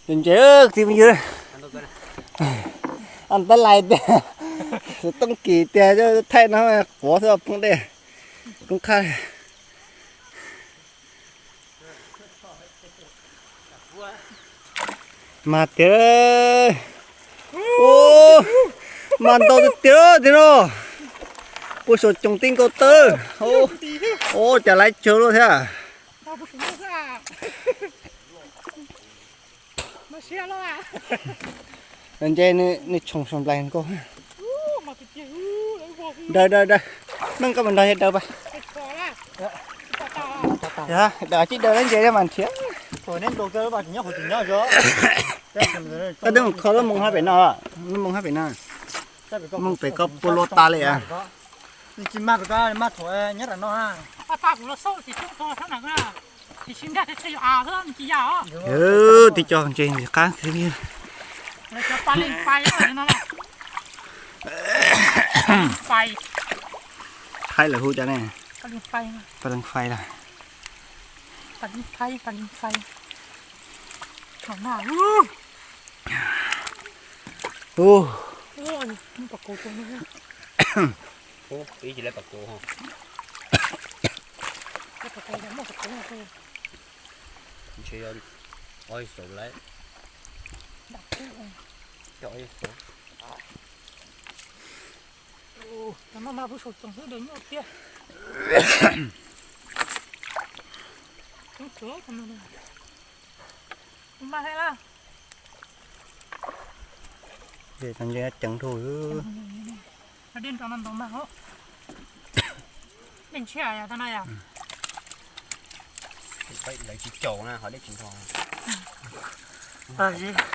Ntses, txiv phooj ywg, tab lais tiag, tooj kis tiag, thaij no quav xwb poob dej, koob qhab. Mas tiag, mas ntau tiag tiag no, puag saum coos tij nkaus tawb, ua cas laiv tsawg luaj thiab. Ntses, nws tshoov saum nplaig nkaus. Daws, daws, daws. Meej, koj mus nrog yawg daws pas. Daws, tsis daws lawm, ntses mas nrhiav. Koj twb mus kho lub moo hab pem no, lub moo hab pem no. Moo pem koj puas luaj tas li a. Tsis mag pem koj, mag thaum nyob rau no. Tib co ntses qab. Thaib lawv hu cov ne, pa leej fais lawm. Ib ci lawv pas kuv ho. Ntshe yog ib xov lawm. Cov ib xov. Ces tau ntshe ceev dhau. Dej nrov no ntau mas. Dej ntshiab yog tau no yom. Lawv tsis caum na, ho dej tsis nrov.